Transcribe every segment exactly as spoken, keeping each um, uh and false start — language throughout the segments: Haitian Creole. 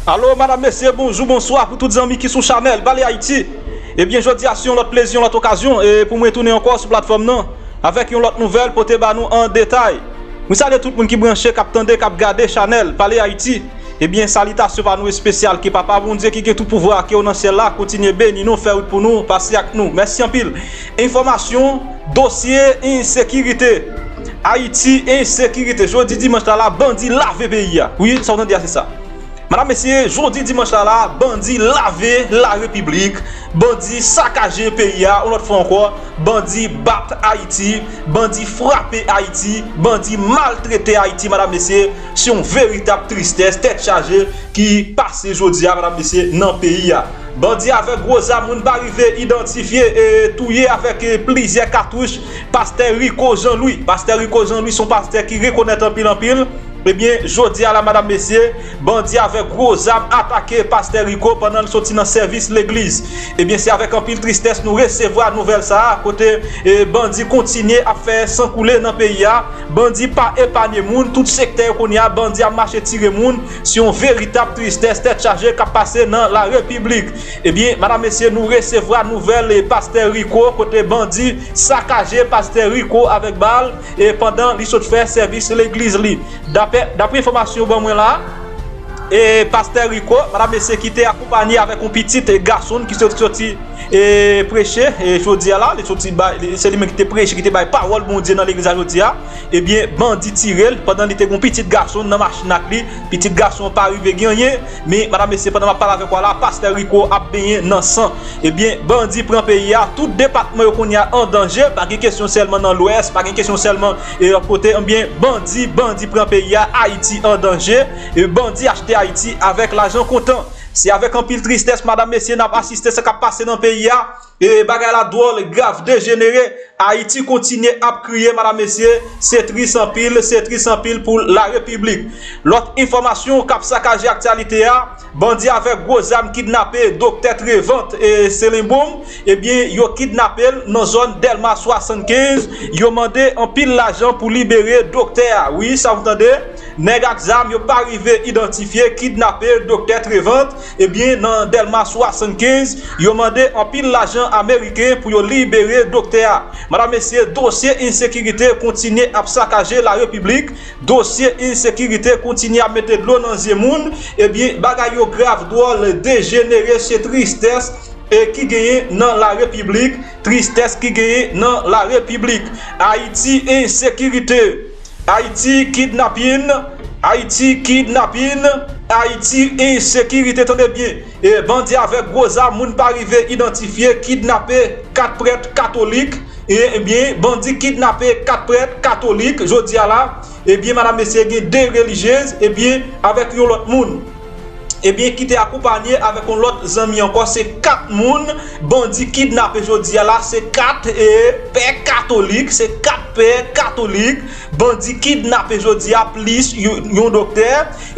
Alo, madanm, mesye, bonjou, bonswa pou tout zanmi ki sou chanèl Pale Ayiti. Ebyen, jodi a, se yon lòt plezi, yon lòt okazyon, e pou mwen tounen ankò sou platfòm nan, avèk yon lòt nouvèl pote ba nou an detay. Mwen salye tout moun ki branche, k ap tande, k ap gade chanèl Pale Ayiti. Ebyen, salitasyon pa nou espesyal, ke Papa Bondye ki gen tout pouvwa, ke w nan syèl la, kontinye beni nou, fè wout pou nou, pase ak nou. Mèsi anpil. Enfòmasyon, dosye ensekirite. Ayiti, ensekirite. Jodi dimanch la, la, bandi lave peyi a. Wi, sa w tande a, se sa. Madanm, mesye, jodi dimanch la, la, bandi lave larepiblik, bandi sakaje peyi a, yon lòt fwa ankò, bandi bat Ayiti, bandi frape Ayiti, bandi maltrete Ayiti, madanm, mesye, se yon veritab tristès, tèt chaje ki pase jodi a, madanm, mesye, nan peyi a. Bandi avèk gwo zam, moun pa rive idantifye, e touye avèk, e, plizyè katouch pastè Rico Jean Louis. Pastè Rico Jean Louis se yon pastè ki rekonèt anpil, anpil. Ebyen, jodi a la, madanm, mesye, bandi avèk gwo zam atake pastè Rico pandan l soti nan sèvis legliz. Ebyen, se avèk anpil tristès nou resevwa nouvèl sa a, kote, e, bandi kontinye ap fè san koule nan peyi a. Bandi pa epanye moun, tout sektè yo kounye a, bandi ap mache tire moun. Se yon veritab tristès, tèt chaje k ap pase nan larepiblik. Ebyen, madanm, mesye, nou resevwa nouvèl, e, pastè Rico, kote bandi sakaje pastè Rico avèk bal, e pandan li sot fè sèvis legliz li. Dapre, dapre enfòmasyon yo ban mwen la, e pastè Rico, madanm, mesye, ki te akonpanye avèk yon pitit, e, gason ki sot, soti, e, preche, e, jodi a la, li soti bay, li, se li menm ki te preche, ki te bay pawòl Bondye nan legliz la jodi a. Ebyen, bandi tire l pandan li te gen yon pitit gason nan machin ak li. Pitit gason an pa rive gen anyen, men, madanm, mesye, pandan m ap pale avèk w la, pastè Rico ap benyen nan san. Ebyen, bandi pran peyi a, tout depatman yo kounye a an danje, pa gen kesyon sèlman nan Lwès, pa gen kesyon sèlman, e, lòt kote, ebyen, bandi, bandi pran peyi a, Ayiti an danje, e bandi achte Ayiti avèk lajan kontan. Se avèk anpil tristès, madanm, mesye, n ap asiste sa k ap pase nan peyi a. E bagay la dwòl, grav, dejenere. Ayiti kontinye ap kriye, madanm, mesye. Se tris anpil, se tris anpil pou larepiblik. Lòt enfòmasyon k ap sakaje aktyalite a, bandi avèk gwo zam kidnape doktè Trevant e Selenbonm. Ebyen, yo kidnape l nan zòn Dèlma swasannkenz. Yo mande anpil lajan pou libere doktè a. Wi, sa w tande. Nèg ak zam yo pa rive idantifye kidnape doktè Trevant. Ebyen, nan Dèlma swasannkenz, yo mande anpil lajan ameriken pou yo libere doktè a. Madanm, mesye, dosye ensekirite kontinye ap sakaje larepiblik. Dosye ensekirite kontinye ap mete dlo nan zye moun. Ebyen, bagay yo grav, dwòl, dejenere, se tristès, e ki genyen nan larepiblik, tristès ki genyen nan larepiblik. Ayiti, ensekirite. Ayiti, kidnapin. Ayiti, kidnapin. Ayiti, ensekirite. Tande byen. E bandi avèk gwo zam, moun pa rive idantifye, kidnape kat prèt katolik. E, ebyen, bandi kidnape kat prèt katolik jodi a la. Ebyen, madanm, mesye, gen de relijyez, ebyen, avèk yon lòt moun. Ebyen, ki te akonpanye avèk yon lòt zanmi ankò. Se kat moun bandi kidnape jodi a la. Se kat, e, pè katolik. Se kat pè katolik bandi kidnape jodi a, plis yon, yon doktè,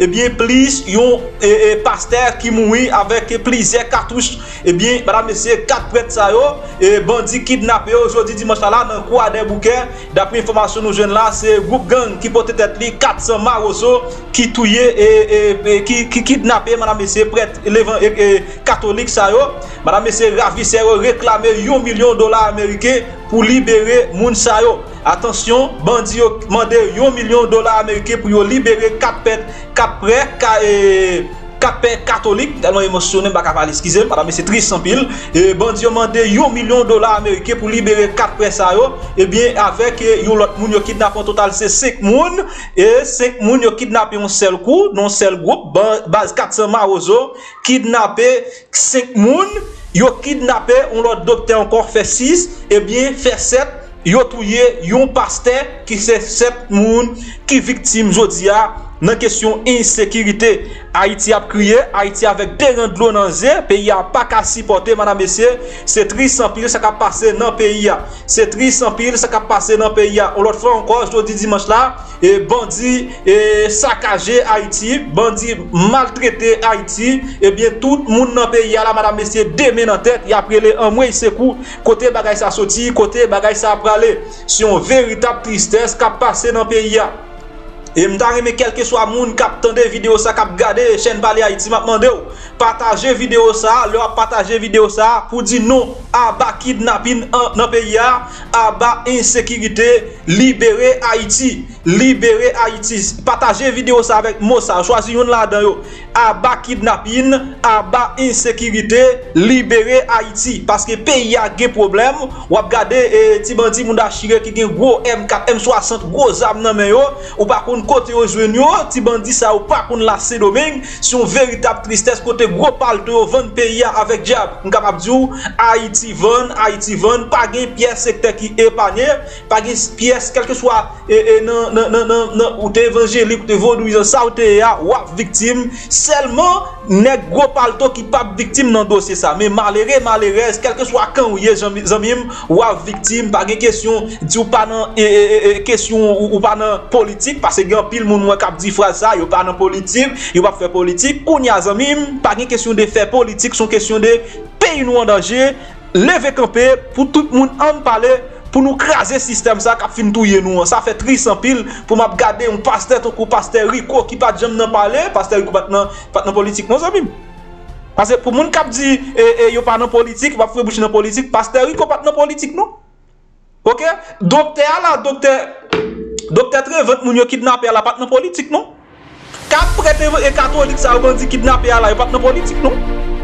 ebyen, plis yon, e, e, pastè ki mouri avèk plizyè katouch. Ebyen, madanm, mesye, kat prèt sa yo, e, bandi kidnape yo jodi dimanch la, la, nan Kwadèboukè. Dapre enfòmasyon nou jwenn la, se gwoup gang ki pote tèt li Kat San Mawozo ki touye e, e, e ki, ki kidnape, madanm, mesye, prèt levan-, e, e, katolik sa yo. Madanm, mesye, ravisè yo reklame yon milyon dola ameriken pou libere moun sa yo. Atansyon, bandi yo mande yon milyon dola ameriken pou yo libere kat pè, kat prè, ka, e, kat pè katolik. M tèlman emosyonnen, m pa ka pale, eskize m, madanm, mesye, tris anpil. E, bandi yo mande yon milyon dola ameriken pou libere kat prè sa yo. Ebyen, avèk, e, yon lòt moun yo kidnape, an total se senk moun. E senk moun yo kidnape yon sèl kou, nan yon sèl gwoup, ba-, baz Kat San Mawozo kidnape senk moun. Yo kidnape yon lòt doktè ankò, fè sis, ebyen, fè sèt. Yo touye yon pastè, ki se sèt moun ki viktim jodi a nan kesyon ensekirite. Ayiti ap kriye, Ayiti avèk de ran dlo nan zye, peyi a pa ka sipòte, madanm, mesye, se tris anpil sa k ap pase nan peyi a. Se tris anpil sa k ap pase nan peyi a. Yon lòt fwa ankò, jodi dimanch la, e bandi, e sakaje Ayiti, bandi maltrete Ayiti, ebyen, tout moun nan peyi a la, madanm, mesye, de men nan tèt, y ap rele anmwey sekou, kote bagay sa soti, kote bagay sa prale. Se yon veritab tristès k ap pase nan peyi a. E m ta renmen kèlkeswa moun k ap tande videyo sa, k ap gade chèn Pale Ayiti, m ap mande w pataje videyo sa, lè w ap pataje videyo sa, pou di non aba kidnapin an, nan peyi a, aba ensekirite, libere Ayiti, libere Ayiti. Pataje videyo sa avèk mo sa, chwazi youn ladan yo. Aba kidnapin, aba ensekirite, libere Ayiti. Paske peyi a gen pwoblèm. W ap gade e, ti bandi Mouda Chire ki gen gwo M kat, M swasant, gwo zam nan men yo. Ou pa konn kote yo jwenn yo. Ti bandi sa yo pa konn la Sendomeng. Se yon veritab tristès kote gwo palto yo vann peyi a avèk dyab. M kapab di w, Ayiti vann, Ayiti vann. Pa gen pyès sektè ki epanye. Pa gen pyès, kèlkeswa e, e, nan, nan, nan, nan, nan, ou te evanjelik, ou te vodouyizan, sa ou te ye a, w ap viktim. Sèlman, nèg gwo palto ki p ap viktim nan dosye sa. Men malere, malerèz, kèlkeswa kan ou ye, zanmi, zanmi m, w ap viktim. Pa gen kesyon, di w pa nan, e, e, e, e, kesyon, ou, ou pa nan politik, paske gen anpil moun mwen k ap di fraz sa, yo pa nan politik, yo p ap fè politik. Kounye a, zanmi m, pa gen kesyon de fè politik, se yon kesyon de peyi nou an danje. Leve kanpe pou tout moun ann pale, pou nou kraze sistèm sa k ap fin touye nou an. Sa fè tris anpil pou m ap gade yon pastè tankou pastè Rico ki pa t janm nan pale, pastè Rico pa t nan, pa t nan politik non, zanmi m. Paske pou moun k ap di e, e, yo pa nan politik, yo p ap foure bouch nan politik, pastè Rico pa t nan politik non. Oke? Doktè a la, doktè, doktè Trevent moun yo kidnape a la pa t nan politik non. Ka prèt e, e katolik sa yo bandi kidnape a la, yo pa t nan politik non.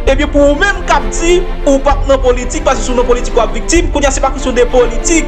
Ebyen pou ou menm k ap di ou pa t nan politik, paske si w nan politik w ap viktim, kounye a se pa kesyon de politik.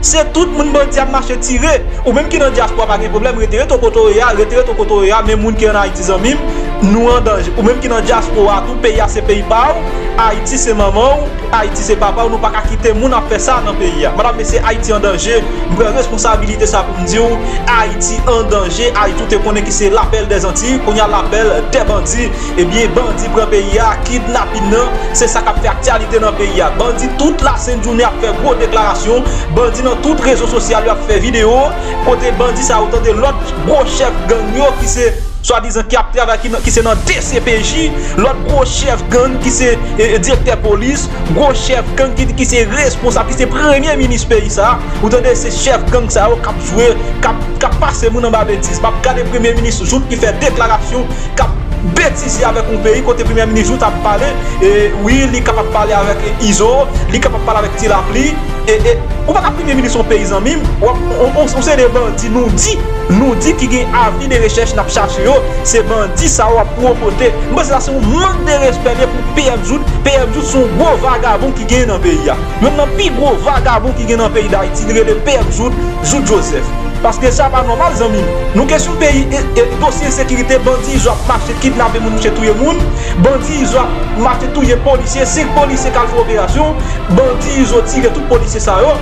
Se tout moun bandi ap mache tire. Ou menm ki nan dyaspora pa gen pwoblèm, rete, rete w kote w ye a, rete, rete w kote w ye a, men moun ki ann Ayiti zanmi m, nou an danje. Ou menm ki nan dyaspora tou, peyi a se peyi pa w, Ayiti se manman w, Ayiti se papa w, nou pa ka kite moun ap fè sa nan peyi a. Madanm, mesye, Ayiti an danje. M pran responsabilite sa pou m di w, Ayiti an danje. Ayiti ou te konnen ki se lapèl dè zanti, kounye a lapèl dè bandi. Ebyen, bandi pran peyi a, kidnapin nan, se sa k ap fè aktyalite nan peyi a. Bandi tout lasent jounen ap fè gwo deklarasyon, bandi nan tout rezo sosyal yo ap fè videyo, kote bandi sa yo tande lòt gwo chèf gang yo ki se swadizan ki ap travay, ki, nan- ki se nan D C P J, lòt gwo chèf gang ki se e, e, direktè polis, gwo chèf gang ki, ki se responsab, ki se premye minis peyi sa. Ou tande se chèf gang sa yo k ap jwe, k ap, k ap pase moun anba betiz. M ap gade premye minis Jouthe ki fè deklarasyon k ap betize avèk yon peyi kote premye minis Jouthe ap pale, e wi, li kapab pale avèk e, Izo, li kapab pale avèk Ti Lapli, e, e, ou pa ka premye minis yon peyi zanmi m, w ap, on, on, on seri de bandi nou di, nou di ki gen avi de rechèch n ap chache yo, se bandi sa yo ap pwomote. M panse sa se yon mank de respè l ye pou P M Jouthe. P M Jouthe se yon gwo vagabon ki genyen nan peyi a. Youn nan pi gwo vagabon ki gen nan peyi Dayiti, li rele P M Jouthe, Jouthe Joseph. Paske sa pa nòmal, zanmi m. Nou kesyon peyi, e, e, dosye ensekirite, bandi Izo ap mache kidnape moun, mache touye moun. Bandi Izo ap mache touye polisye, senk polisye k al fè operasyon. Bandi Izo tire tout polisye sa yo.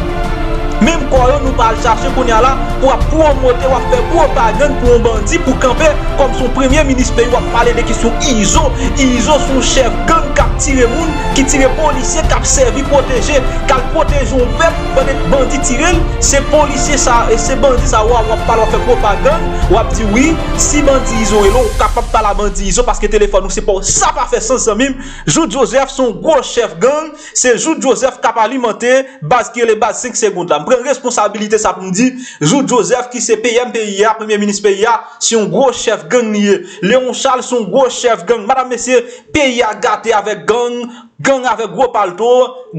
Menm kò yo nou pa al chache kounye a la pou w ap pwomote, w ap fè pwopagann pou yon bandi pou kanpe kòm se yon premye minis peyi, w ap pale de kesyon Izo. Izo se yon chèf gang k ap tire moun, ki tire polisye, k ap sèvi pwoteje, k al pwoteje yon pèp pandan bandi tire l. Se polisye sa, e se bandi sa w ap pale, w ap fè pwopagann, w ap di wi, si bandi Izo rele w, ou kapab pale a bandi Izo paske telefòn ou se pa w. Sa pa fè sans, zanmi m. Jouthe Joseph se yon gwo chèf gang, se Jouthe Joseph k ap alimante baz ki rele baz senk segonn la. M pran responsabilite sa pou m di, Jouthe Joseph ki se P M peyi a, premye minis peyi a, se yon gwo chèf gang li ye. Léon Charles se yon gwo chèf gang. Madanm, mesye, peyi a gate avèk gang, gang avèk gwo palto,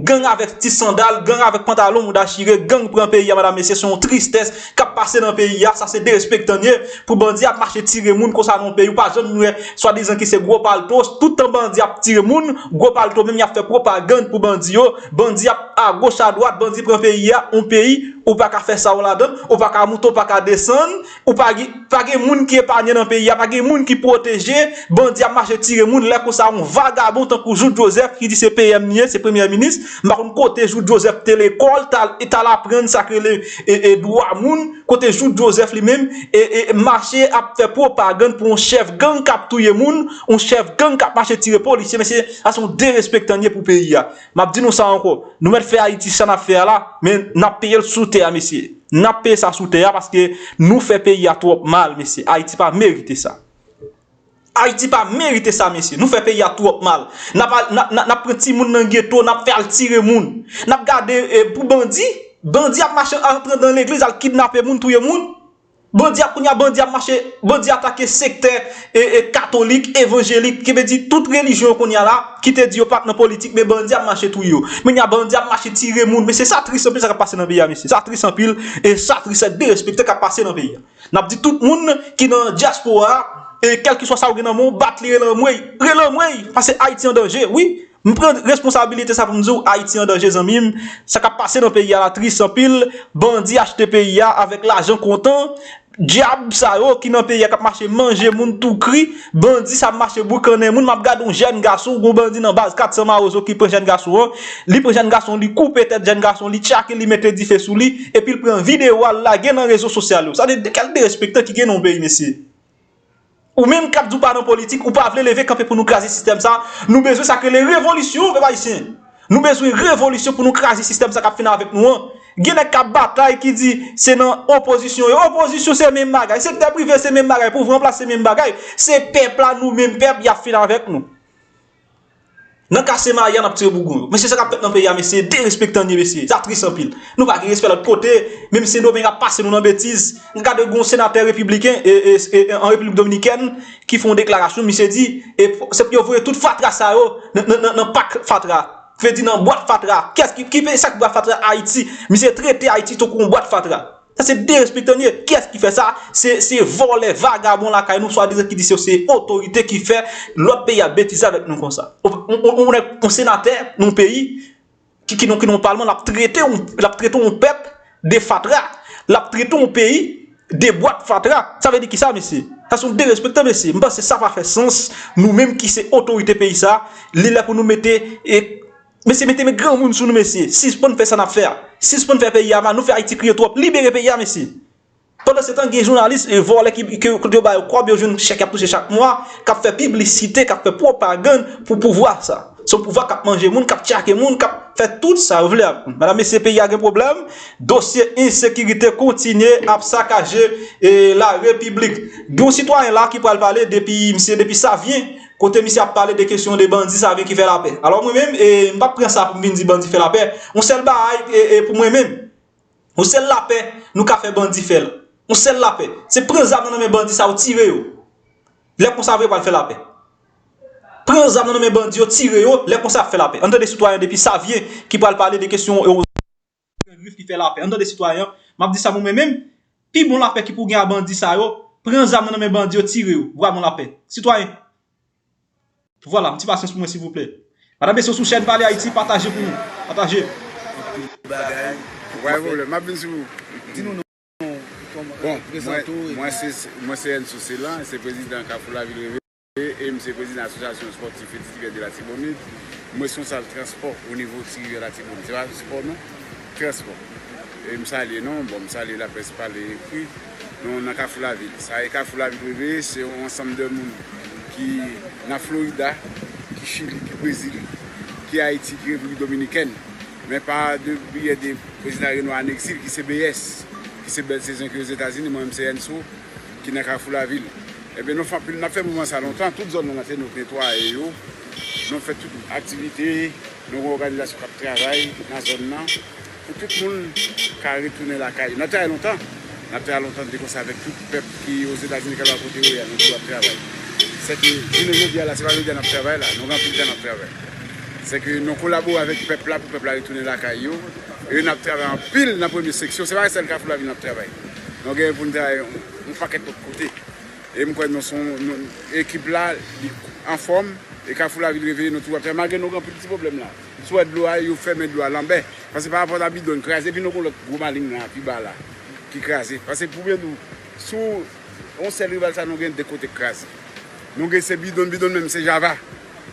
gang avèk ti sandal, gang avèk pantalon mouda chire, gang pran peyi a, madanm, mesye, se yon tristès k ap pase nan peyi a, sa se derespektan l ye, pou bandi ap mache tire moun konsa nan yon peyi, ou pa janm wè swadizan ki se gwo palto, tout tan bandi ap tire moun, gwo palto menm y ap fè pwopagann pou bandi yo, bandi ap agoch adwat, bandi pran peyi a, yon peyi, ou pa ka fè sa w ladan, ou pa ka moute, ou pa ka desann, ou pa gen, pa gen moun ki epanye nan peyi a, pa gen moun ki pwoteje, bandi ap mache tire moun, lè konsa yon vagabon tankou Jouthe Joseph ki di se P M li ye, se premye minis, m pa konn kote Jouthe Joseph te lekòl, t al, t al aprann sa k rele e, e, dwa moun, kote Jouthe Joseph li menm, e, e, mache ap fè pwopagann pou yon chèf gang k ap touye moun, yon chèf gang k ap mache tire polisye, mesye, sa se yon derespektan l ye pou peyi a. M ap di nou sa ankò, nou mèt fè Ayiti sa n ap fè a la, men n ap peye l sou tè a, mesye. N ap peye sa sou tè a paske nou fè peyi a twòp mal, mesye. Ayiti pa merite sa. Ayiti pa merite sa, mesye. Nou fè peyi a twòp mal. N ap al, n ap, n ap, n ap pran timoun nan geto, n ap fè al tire moun. N ap gade, e, pou bandi. Bandi ap mache antre nan legliz, al kidnape moun, touye moun. Bandi ap kounye a, bandi ap mache, bandi atake sektè e, e katolik, evanjelik, ki vle di tout relijyon yo kounye a la, ki te di yo pa t nan politik, men bandi ap mache touye yo. Kounye a bandi ap mache tire moun, mesye sa tris anpil sa k ap pase nan peyi a, mesye. Sa tris anpil, e sa tris, se derespektan k ap pase nan peyi a. N ap di tout moun ki nan dyaspora a, e kèlkeswa sa ou gen nan men w, bat li, rele anmwey, rele anmwey, paske Ayiti an danje, wi. M pran responsabilite sa pou m di w, Ayiti an danje, zanmi m. Sa k ap pase nan peyi a la tris anpil. Bandi achte peyi a avèk lajan kontan. Dyab sa yo ki nan peyi a k ap mache manje moun tou kri. Bandi sa ap mache boukannen moun. M ap gade yon jèn gason, yon bandi nan baz kat san Mawozo ki pran jèn gason an. Li pran jèn gason, li koupe tèt jèn gason, li tchake, li mete dife sou li, epi l pran videyo a, l lage nan rezo sosyal yo. Sa de, de kèl derespektan ki gen nan yon peyi, mesye? Ou menm k ap di w pa nan politik, ou pa vle leve kanpe pou nou kraze sistèm sa. Nou bezwen sa k rele revolisyon, pèp ayisyen. Nou bezwen revolisyon pou nou kraze sistèm sa k ap fin avèk nou an. Gen nèg k ap batay ki di se nan opozisyon yo. Opozisyon se menm bagay. Sektè prive se menm bagay. Pouvwa an plas se menm bagay. Se pèp la, nou menm pèp, y ap fin avèk nou. Nan kase maya, n ap tire bougon yo. Mesye, sa k ap fèt nan peyi a, mesye, derespektan n ye, mesye. Sa tris anpil. Nou pa gen respè lòt kote. Menm Sendomeng ap pase nou nan betiz. N gade gon senatè repibliken, e, e, e, e, an Repiblik Dominikèn, ki fè yon deklarasyon, misye di, e, se pou yo voye tout fatra sa yo nan, nan, nan, nan pak fatra. Vle di nan bwat fatra. Kiyès ki, ki peye sa k bwat fatra Ayiti? Misye trete Ayiti tankou yon bwat fatra. Sa se derespektan n ye. Kiyès ki fè sa? Se, se vòlè, vagabon lakay nou, swadizan ki di se yo se otorite ki fè lòt peyi ap betize avèk nou konsa. Ou, ou, ou, ou nèg, yon senatè nan yon peyi ki, ki nan, ki nan yon palman, l ap trete yon, l ap trete yon pèp de fatra, l ap trete yon peyi de bwat fatra. Sa vle di kisa, mesye? Sa se yon derespektan, mesye. M panse sa pa fè sans. Nou menm ki se otorite peyi sa, li lè pou nou mete, e, mesye, mete men granmoun sou nou, mesye. Sispann fè sa n ap fè a. Sispann fè peyi a mal. Nou fè Ayiti kriye twòp. Libere peyi a, mesye. Pandansetan, gen jounalis e vòlè ki, ke, kote yo ba yo kòb, yo jwenn chèk y ap touche chak mwa, k ap fè piblisite, k ap fè pwopagann pou pouvwa sa. Se yon pouvwa k ap manje moun, k ap tchake moun, k ap fè tout sa yo vle ak moun. Medam, mesye, peyi a gen pwoblèm. Dosye ensekirite kontinye ap sakaje, e, larepiblik. Gen yon sitwayen la ki pral pale depi, misye depi Savyen, kote misye ap pale de kesyon de bandi Savyen ki fè lapè. Alò, mwen menm, e, m p ap pran sa pou m vin di bandi fè lapè. Yon sèl bagay, e, e, pou mwen menm. Yon sèl lapè nou ka fè bandi fè l. Yon sèl lapè. Se pran zam nan nan men bandi sa yo, tire yo. Lè konsa vre pral fè lapè. Pran zam nan nan men bandi yo, tire yo, lè konsa ap fè lapè. Ann tande sitwayen depi Savyen ki pral pale de kesyon, e, Grand Grif ki fè lapè. Ann tande sitwayen an, m ap di sa pou mwen menm, pi bon lapè ki pou gen a bandi sa yo, pran zam nan nan men bandi yo, tire yo, vwa bon lapè. Sitwayen. Vwala, yon ti pasyans pou mwen, silvouplè. Madanm, mesye, sou chèn Pale Ayiti, pataje pou nou. Pataje. Bagay. Pa gen pwoblèm, m ap vin sou ou. Di nou non, kòman, prezante w. Bon, mwen, mwen se, mwen se Enso Selan, se prezidan Kafou Lavil Reve, e m se prezidan Asosyasyon Espòtif Ti Rivyè de Latibonit. M responsab transpò o nivo Ti Rivyè Latibonit. Se pa spò non, transpò. E m salye nou, bon, m salye laprès pale ekri. Nou nan Kafou Lavil. Sa e Kafou Lavil Reve, se yon ansanm de moun ki nan Florida, ki Chili, ki Brezil, ki Ayiti, ki Repiblik Dominikèn. Men pa de biyè de prezidan Renoir an egzil, ki se B S, ki se Bèl Sezon, ki Ozetazini, mwen menm se Enso, ki nan Kafou Lavil. Ebyen, nou fè anpil, n ap fè mouvman sa lontan, tout zòn nou nan se nou k netwaye yo, nou fè tout aktivite, nou gen òganizasyon k ap travay nan zòn nan, pou tout moun ka retounen lakay yo. N ap travay lontan, n ap travay lontan de konsa avèk tout pèp ki Ozetazini, kèlkeswa kote yo ye a, nou toujou ap travay. Sèke, jounen jodi a la, se pa jodi a n ap travay la, nou gen anpil tan n ap travay. Sèke, nou kolabore avèk pèp la pou pèp la retounen lakay yo, e n ap travay anpil nan premye seksyon, se pa sèl Kafou Lavil n ap travay. Nou gen pou n travay yon, yon pakèt lòt kote. E m kwè nou se yon, nou, ekip la, li anfòm, e Kafou Lavil Reve, nou toujou ap travay, malgre nou gen anpil ti pwoblèm la. Si w wè dlo a, yo fèmen dlo a Lanbè. Paske pa rapò a bidon kraze, epi nou gen lòt gwo maleng la, pi ba la, ki kraze. Paske pou byen di w, sou yon sèl rival sa, nou gen de kote k kraze. Nou gen se bidon, bidon menm se Java.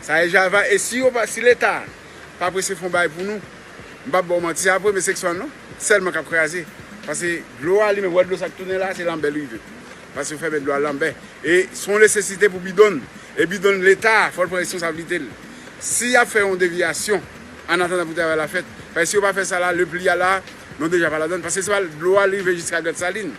Sa e Java, e si yo pa, si Leta pa prese fè yon bagay pou nou, m p ap ba w manti, se pa premye seksyon an non, sèlman k ap kraze. Paske dlo a li menm, wè dlo sa k tounen la, se Lanbè l rive. Paske yo fèmen dlo a Lanbè. E se yon nesesite pou bidon. E bidon Leta, fò l pran responsablite l. Si y ap fè yon devyasyon, annatandan pou travay la fèt, paske si yo pa fè sa la, lepli a la, nou deja pa ladann. Paske se pa dlo a li rive jiska Grande Saline.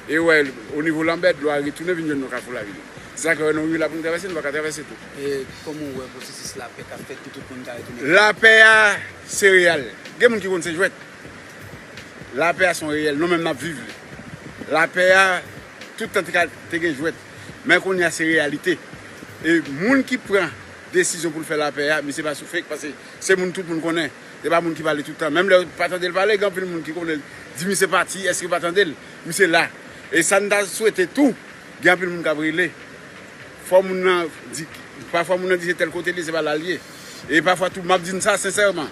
E w wè, o nivo Lanbè, dlo a retounen vin jwenn nou Kafou Lavil. Se sa k fè nou rive la pou nou travèse, nou pa ka travèse tou. E kòman w wè pwosesis lapè k ap fèt pou tout moun ka retounen? Lapè a, se reyèl. Gen moun ki konn se jwèt. Lapè a se yon reyèl, nou menm n ap viv li. Lapè a, Tout tan te ka, te gen jwèt. Men kounye a se reyalite. E moun ki pran desizyon pou l fè lapè a, misye pa sou fake, paske se moun tout moun konnen. Se pa moun ki pale tout tan. Menm lè w pa tande l pale, gen anpil moun ki konnen l. Di misye pati, èske w pa tande l? Misye la. E sa n ta swete tou, gen anpil moun k ap rele. Fò moun nan di, pafwa moun nan di se tèl kote li, se pa la l ye. E pafwa tou, m ap di n sa sensèman.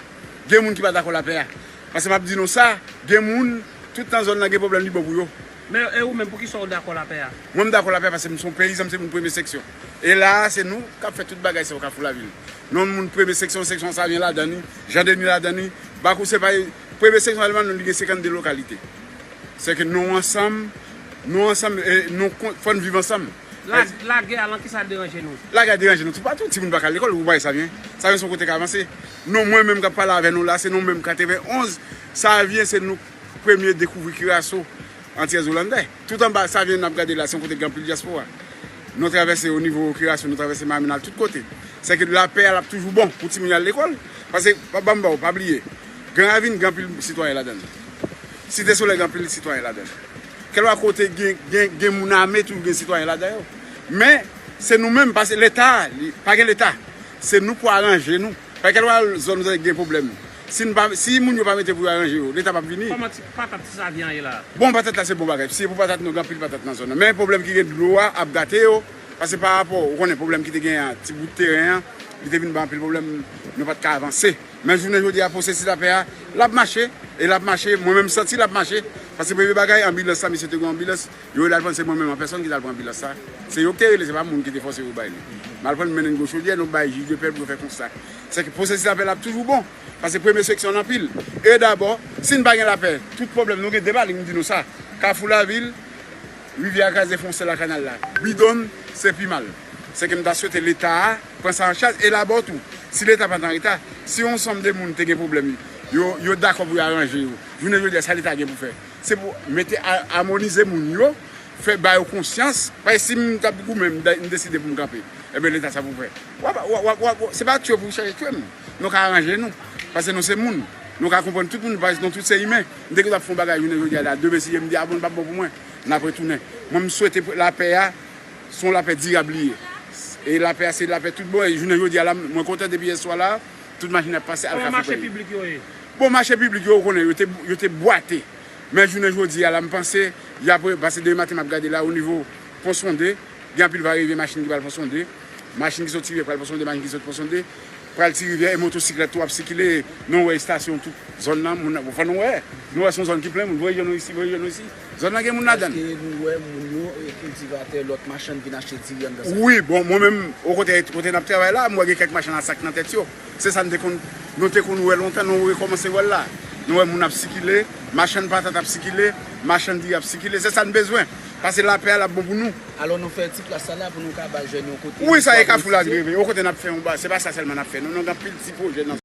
Gen moun ki pa dakò lapè a. Paske m ap di nou sa, gen moun, tout tan zòn nan gen pwoblèm li bon pou yo. Men e ou menm, poukisa w dakò lapè a? Mwen, m dakò lapè paske m se yon peyizan, m se moun premye seksyon. E la a, se nou k ap fè tout bagay sa yo Kafou Lavil. Nou moun premye seksyon, seksyon Savyen ladan li, Jan Deni ladan li, Bakou se pa premye seksyon sèlman, nou li gen senkannde lokalite. Se ke nou ansanm, nou ansanm, e nou kon- fò n viv ansanm. La, lagè a, nan kisa l deranje nou? Lagè a deranje nou toupatou, timoun pa ka al lekòl, ou pa wè Savyen. Savyen se yon kote k avanse. Nou, mwen menm k ap pale avè nou la, se nou menm katrevenonz, Savyen se nou premye dekouvri Kiraso, Antyèz Olandè. Tout anba Savyen n ap gade la, se yon kote k gen anpil dyaspora. Nou travèse onivo Kiraso, nou travèse Mamin al tout kote. Se ke lapè a, l ap toujou bon pou timoun yo al lekòl. Paske, pa, ban m ba w, pa bliye, Gran Ravin gen anpil sitwayen ladan l. Site Solèy gen anpil sitwayen ladan l. Kèlwa kote gen, gen, gen moun ame, toujou gen sitwayen ladan yo. Men, se nou menm, paske Leta, li, pa gen Leta. Se nou pou aranje nou. Pa kèlwa zòn nou gen pwoblèm. Si n pa, si moun yo pa mete pou yo aranje yo, Leta p ap vini. Kòman ti patat ti Savyen an ye la? Bon, patat la se bon bagay. Si se pou patat, nou gen anpil patat nan zòn nan. Men pwoblèm ki gen dlo a ap gate yo. Paske pa rapò, ou konnen pwoblèm ki te gen an, ti bout teren an, li te vin ba anpil pwoblèm, nou pa t ka avanse. Men jounen jodi a, pwosesis lapè a, l ap mache, e l ap mache, mwen menm m santi l ap mache, paske premye bagay, anbilans la, misye te gen yon anbilans, yo rele al pran, se mwen menm an pèsòn ki t al pran anbilans sa. Se yo ki te rele, se pa moun ki te fòse yo bay li. M al pran, m mennen l Gwo Chodyè, nou bay jij de pè pou yo fè konsta. Se ke pwosesis lapè la ap toujou bon, paske premye seksyon an anpil. E dabò, si n pa gen lapè, tout pwoblèm, nou gen de bali, m di nou sa. Kafou Lavil, Rivyè a kraze, fè yon sèl ak kanal la. Bidon, se pi mal. Se ke m ta swete Leta a pran sa an chaj e labò tou. Si Leta pa t an reta, si yon sonm de moun te gen pwoblèm, yo, yo dakò pou yo aranje yo. Jounen jodi a, sa Leta gen pou fè? Se pou mete a-, amonize moun yo, fè ba yo konsyans. Paske si m t ap goumen, m da-, m deside pou m kanpe, ebyen Leta sa pou fè? W ap, w ap, w ap, w ap, se pa tchwe pou chache tchwe m. Nou ka aranje nou. Paske nou se moun. Nou ka konprann tout moun, paske nou tout se imen. M te gen dwa ap fè yon bagay jounen jodi a la, demen si Dye m di, a bon, l p ap bon pou mwen. N ap retounen. Mwen, m swete lapè a, se yon lapè dirab li ye. E lapè a, se lapè tout bon. E jounen jodi a la, mwen kontan depi yèswa la, tout machin ap pase al Kafou Pèyi. Kòman mache piblik yo ye? Bon, mache piblik yo, ou konnen, yo te, yo te bwate. Men jounen jodi a la, m panse, y ap, paske demen maten m ap gade la, o nivo Pon Sonde, gen anpil varevye machin ki pral Pon Sonde. Machin ki soti Rivyè pral Pon Sonde, machin ki sot Pon Sonde pral Ti Rivyè, e motosiklèt tou ap sikile. Nou wè estasyon tout zòn nan, moun nan, fò nou wè. Nou wè se yon zòn ki plen moun, voye je nou isi, voye je nou isi. Zòn nan gen moun ladan l. Èske nou wè moun yo, e kiltivatè, lòt machann vin achte diri anndan sa? Wi, bon, mwen menm, o kote, kote n ap travay la, m wè gen kèk machann a sak nan tèt yo. Se sa n te konn, nou te konn wè lontan, nou rekòmanse wè l la. Nou wè moun ap sikile, machann patat ap sikile, machann diri ap sikile. Se sa n bezwen. Paske lapè a l ap bon pou nou. Alò, nou fè ti plas sa la pou nou ka ba jèn yo kote. Wi, sa e Kafou Lavil reve. O kote n ap fè yon ba, se pa sa sèlman n ap fè. Nou, nou gen anpil ti pwojè nan